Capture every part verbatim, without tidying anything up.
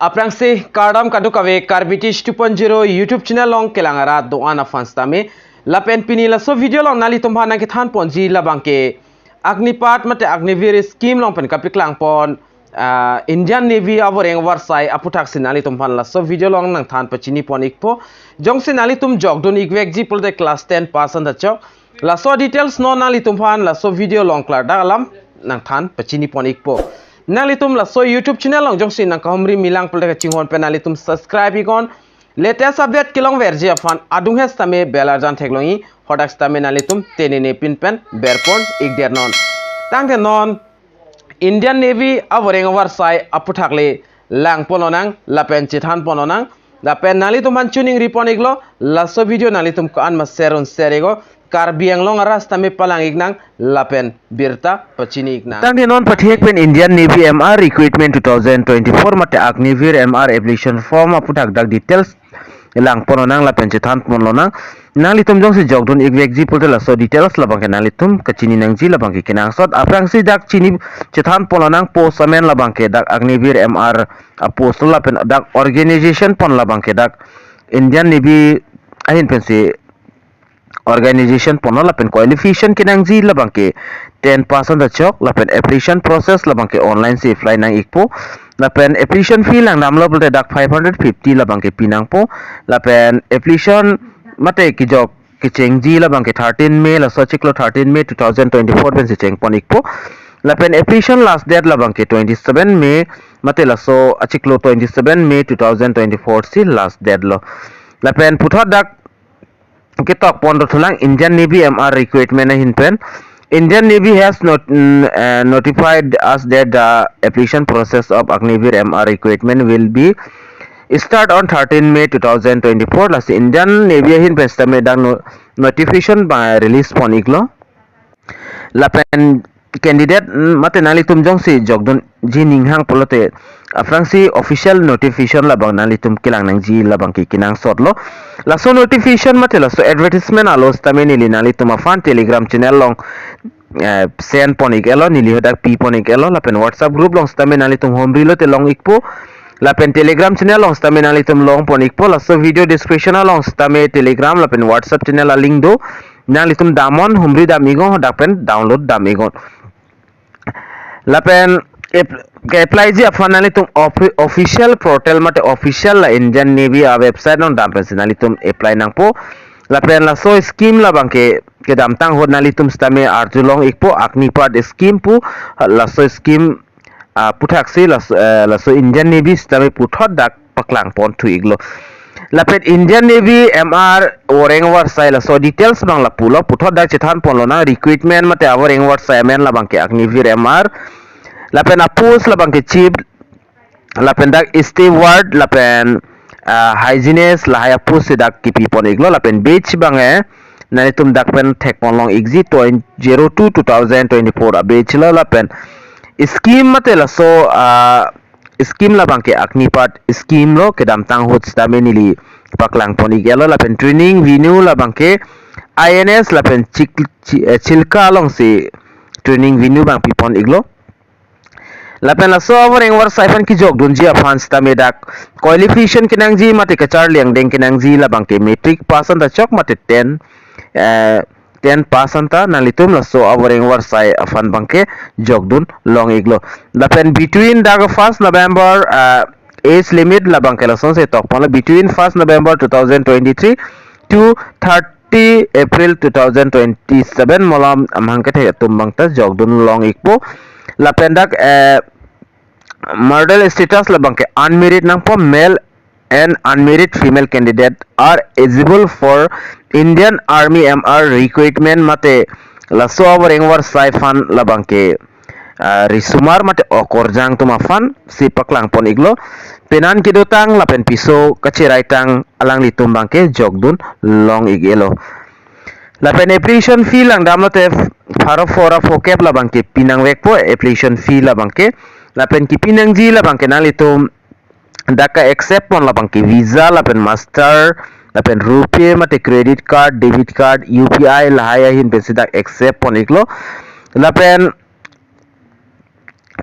Aphrangsi kardom kadokave Karbi Teach two point zero YouTube channel along kelang arat do-an aphan sitame. Lapen pini laso video along nanglitum aphan nangkethan ponji labangke Agnipath mate Agniveer scheme along pen kapaklang pon, ah, Indian Navy avoreng avarsai aputhaksi nanglitum aphan laso video along nangthan pachini pon ikpo. Jongsi nanglitum jokdun ikvekji pulote class ten pass an ta chok. Laso details non nanglitum aphan laso video along klardak alam nangthan pachini pon ikpo. Nanglitum laso YouTube channel along jongsi nangkahumri milang pulote kachinghon pen nanglitum subscribe iknon. Latest update kelongverji aphan adung he sitame bell arjan theklongji, hadak sitame nanglitum tenene pin pen berpon ikder non. Tangte non Indian Navy avoreng avarsai aputhak le lang pon lonang lapen chethan pon lonang. Lapen nanglitum aphan choningri pon iklo, laso video nanglitum ko-an ma share un share iknon, Karbi Anglong arat sitame palang iknang lapen birta pachini iknang. Tangte non pathek pen Indian Navy M R recruitment two thousand twenty-four mate Agniveer M R application form aputhak dak details lang pon lonang lapen chethan pon lonang. Nanglitum jongsi jokdun ikvekji pulote laso details labangke nanglitum kachini nangji labangke kenangsot. Aphrangsi dak chini chethan pon lonang post amen labangke dak Agniveer M R apost lapen dak organization pon labangke dak Indian Navy ahin pensi organization ponlo lapen qualification kenangji labangke ten pass an ta chok lapen application process labangke online si apply nang ikpo. Lapen application fee langdamlo pulote dak five hundred fifty labangke pinangpo. Lapen application mate kejok kechengji labangke thirteen May, laso chiklo thirteen May two thousand twenty-four pensi cheng pon ikpo. Lapen application last date labangke twenty-seven May, mate laso achiklo twenty-seven May two thousand twenty-four si last date lo. Lapen puthot dak ketok pon dothulang Indian Navy M R recruitment ahin pen. Indian Navy has not, mm, uh, notified us that the application process of Agniveer M R recruitment will be start on thirteen May two thousand twenty-four. Lasi Indian Navy ahin pen sitame dak no-, notification ba release pon iklo. Lapen candidate, mm, mate nanglitum jongsi jokdunji ninghang pulote aphrangsi official notification labang nanglitum kelang nangji labangke kenangsot lo. Laso notification mate laso advertisement alo sitame neli nanglitum aphan Telegram channel along, eh, send pon ik-elo, neli hadak pi pon ik-elo, lapen WhatsApp group along sitame nanglitum humri lote long ikpo. Lapen Telegram channel along sitame nanglitum long pon ikpo, laso video description along sitame Telegram lapen WhatsApp channel a-link do. Nanglitum damnon, humri dam iknon, hadak pen download dam iknon. Lapen ap-, ke-applyji aphan nanglitum offi-, official portal mate official la Indian Navy a-website along dam pensi nanglitum apply nangpo. Lapen laso scheme labangke kedamtang ahut nanglitum sitame arjulong ikpo, Agnipath scheme pu, laso scheme, ah, aputhaksi las-, eh, laso Indian Navy sitame puthot dak paklang pon thu iklo. Lapen Indian Navy M R avoreng avarsai laso details abang lapulo, puthot dak chethan pon lonang recruitment mate avoreng avarsai amen labangke Agniveer M R. Lapen apost labangke chief, lapen dak steward, lapen, ah, hygienist, lahai apost si dak kipi pon iklo, lapen batch abang, eh, nanglitum dak pen thek pon long ikji, twenty, zero two two thousand twenty-four a-batch lo, lapen scheme mate laso, ah, scheme labangke Agnipath scheme lo, kedamtang ahut sitame neli paklang pon ik-elo, lapen training venue labangke I N S lapen Chik-, Chi-, eh, Chilka alongsi training venue abang pi pon iklo. Lapen laso avoreng avarsai aphan kejokdunji aphan sitame dak qualification kenangji mate kacharli angdeng kenangji labangke matric pass an ta chok mate ten, eh, ten pass an ta nanglitum laso avoreng avarsai aphan abangke jokdun long iklo. Lapen between dak first November, eh, age limit labangke lasonsi tok ponlo, between first November two thousand twenty-three to thirty April two thousand twenty-seven malom amahang kethek atum abang ta jokdun long ikpo. Lapen dak, eh, marital status labangke unmarried nangpo, male and unmarried female candidate are eligible for Indian Army M R recruitment mate laso avoreng avarsai aphan labangke, ah, risomar mate okorjang atum aphan si paklang pon iklo. Penan kedotang lapen piso kacheraitang alanglitum abangke jokdun long ik-elo. Lapen application fee langdamlote pharo phora phokep labangke pinangvekpo application fee labangke. Lapen kipinangji labangke nanglitum dak ka-accept pon labangke Visa lapen Master lapen RuPay mate credit card, debit card, U P I lahai ahin pensi dak accept pon iklo. Lapen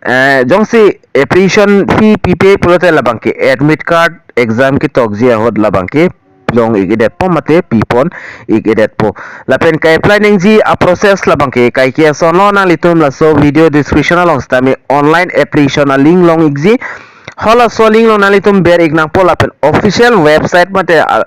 Eh, jongsi application fee pipe pulote labangke admit card exam ketokji ahut labangke long ik-edetpo mate pipon ik-edetpo. Lapen ka-apply nangji a-process labangke kaike asonlo, nanglitum laso video description along sitame online application a-link long ikji. Halaso link long nanglitum ber ik nangpo lapen official website mate a,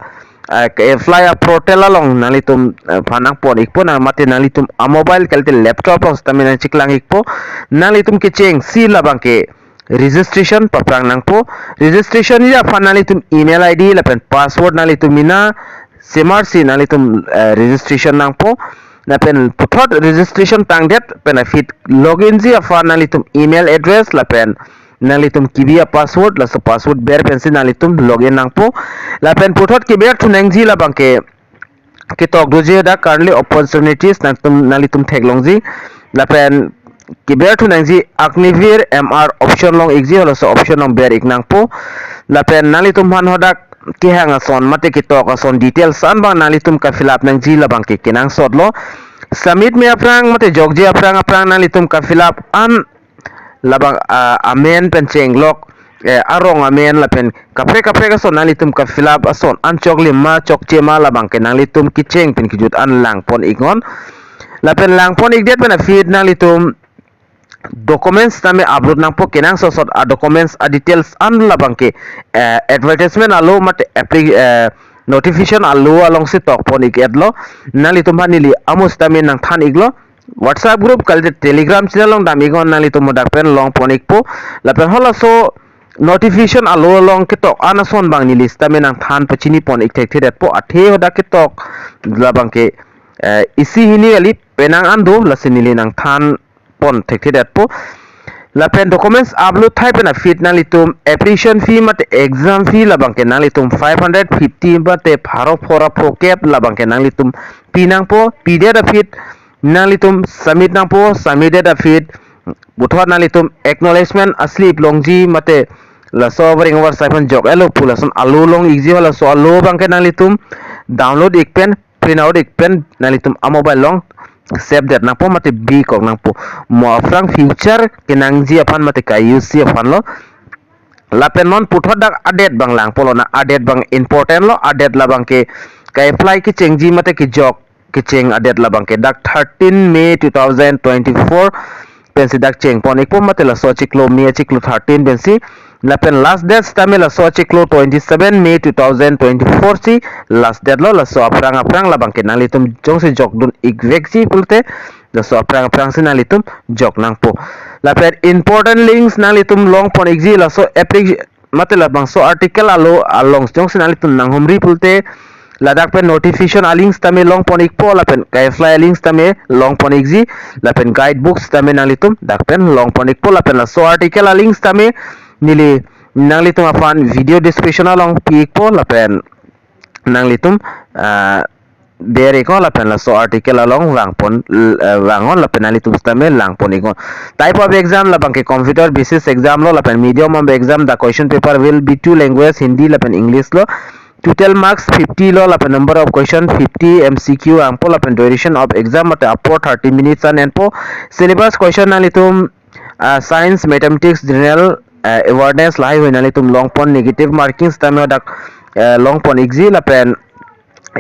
a, ka-apply a-portal along nanglitum, eh, aphan nangpon ikpo nang mate nanglitum a-mobile kalite laptop along sitame nangcheklang ikpo. Nanglitum kechengsi labangke registration paprang nangpo. Registration ji aphan nanglitum email I D lapen password nanglitum mena semarsi nanglitum, eh, registration nangpo. Lapen puthot registration tangdet pen aphi login ji aphan nanglitum email address lapen nanglitum kebi a-password, laso password ber pensi nanglitum login nangpo. Lapen puthot keberthu nangji labangke ketok doji dak currently opportunities nangtum, nanglitum theklongji. Lapen keberthu nangji Agniveer M R option long ikji, halaso option long ber ik nangpo. Lapen nanglitum aphan hadak kehang ason mate ketok ason details an abang nanglitum ka-fill up nangji labangke kenangsotlo. Submit me aphrang mate jokje aphrang aphrang nanglitum ka-fill up an labang, ah, amen pen chenglok, eh, arong amen lapen kaprek kaprek ason nanglitum ka-fill up ason an choklim ma chokche ma labangke nanglitum kecheng pen kejut an langpon iknon. Lapen langpon ikdet pen aphi nanglitum documents tame upload nangpo, kenangsot a-documents a-details an labangke, eh, advertisement alo mate appli-, eh, notification alo alongsi tokpon ik-etlo. Nanglitum aphan neli amo sitame nangthan iklo. WhatsApp group kalite Telegram channel long dam iknon, nanglitum hadak pen longpon ikpo. Lapen halaso notification alo along ketok an ason abang neli sitame nangthan pachinipon ik thekthedetpo, athe hadak ketok labangke, eh, isi hini kali penang an do, lasi neli nangthanpon thekthedetpo. Lapen documents upload thai pen aphi nanglitum application fee mate exam fee labangke nanglitum five hundred fifty mate pharo phora phokep labangke nanglitum pi nangpo, pidet aphi nanglitum submit nangpo, submitted aphi puthot nanglitum acknowledgement a-slip longji mate laso varing var saiphan jok elo pu lason alo long ikji, halaso alo abangke nanglitum download ik pen print out ik pen nanglitum a-mobile long save det nangpo mate bikok nangpo. Mo aphrang future kenangji aphan mate ka-use ji aphanlo. Lapen non puthot dak a-date abang langpolo na, a-date abang important lo, a-date labangke ka-apply kechengji mate kejok kecheng a-date labangke dak thirteen May two thousand twenty-four pensi dak chengpon ikpo mate laso achiklo May achiklo thirteen pensi. Lapen last date sitame laso achiklo twenty-seven May two thousand twenty-four si last date lo, laso aphrang aphrang labangke nanglitum jongsi jokdun ikvekji pulote laso aphrang aphrang si nanglitum jok nangpo. Lapen important links nanglitum longpon ikji, laso applic-, mate labangso article alo along jongsi nanglitum nanghumri pulote ladak pen notification a-links tame longpon ikpo, lapen ka-apply a-links tame longpon ikji, lapen guidebooks tame nanglitum dak pen longpon ikpo, lapen laso article a-links tame neli nanglitum aphan video description along pi ikpo, lapen nanglitum, ah, ber iknon lapen laso article along vangpon, eh, vangnon lapen nanglitum sitame langpon iknon. Type of exam labangke computer basis exam lo, lapen medium of exam, the question paper will be two language, Hindi lapen English lo. Total marks fifty lo, lapen number of question fifty, M C Q angpo, lapen duration of exam mate apor thirty minutes an enpo. Syllabus question nanglitum, ah, science, mathematics, general, ah, awareness lahaihui nanglitum longpon, negative markings tame dak, eh, longpon ikji, lapen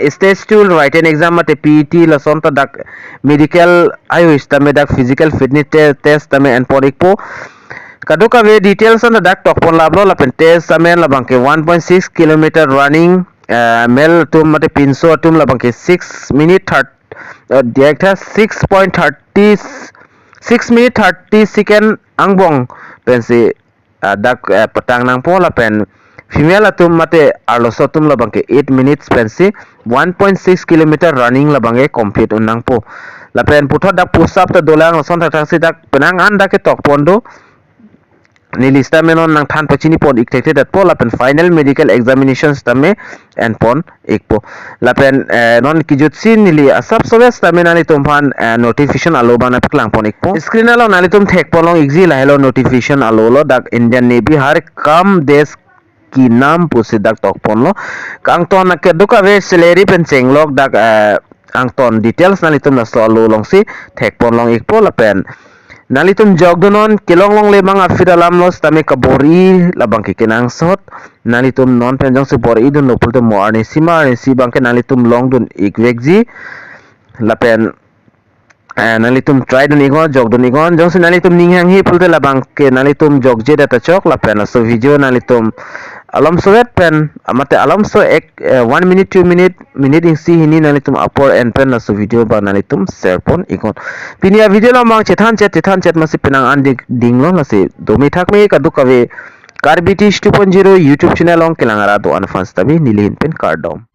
stage two written exam mate P E T lason ta dak medical haihui sitame dak physical fitness te-, test tame enpon ikpo. Kadokave details an ta dak tokpon laplo, lapen test amen labangke one point six kilometer running, eh, male atum mate pinso atum labangke six minute thirty, eh, diak tha six point thirty, six minute thirty second angbong pensi, ah, dak, eh, patang nangpo, lapen female atum mate arloso atum labangke eight minutes pensi one point six kilometer running labangke complete un nangpo. Lapen puthot dak push up ta dolang, lason thakthak si dak penang an dak ketokpon do. Neli sitame non nangthan pachinipon ik thekthedetpo, lapen final medical examination sitame enpon ikpo. Lapen, eh, non kejutsi neli asap sowes tame nanglitum aphan, eh, notification alo abang nangpaklangpon ikpo. Screen along nanglitum thekpon long ikji, lahelo notification alo lo, dak Indian Navy Har Kam Desh Ki Naam pusi dak tokponlo. Kangton kedokave salary pen chenglok dak, eh, angton details nanglitum laso alo alongsi thekpon long ikpo, lapen Nanglitum jokdunnon, kelong longle abang aphi alamlo sitame kabor-i labang ke kenangsot. Nanglitum non pen jongsi bor-idunlo pulote mo arnisi ma arnisi abang ke nanglitum longdun-ik vekji. Lapen eh, nanglitum try dun-iknon, jokdun-iknon. Jongsi nanglitum ning hanghe pulote labang ke nanglitum jokjedet ta chok, lapen laso video nanglitum alamsovet pen, ah, mate alamso ek, eh, one minute, two minute, minute isi hini nanglitum apor en pen laso video abang nanglitum share pon-iknon. Pini avideo along abang chethan chet, chethan chet masi penang an ding, dinglo, lasi dome thakme kadokave Karbi Tish two point zero YouTube channel along kelang arat do-an fans tabi neli ahin pen kardom.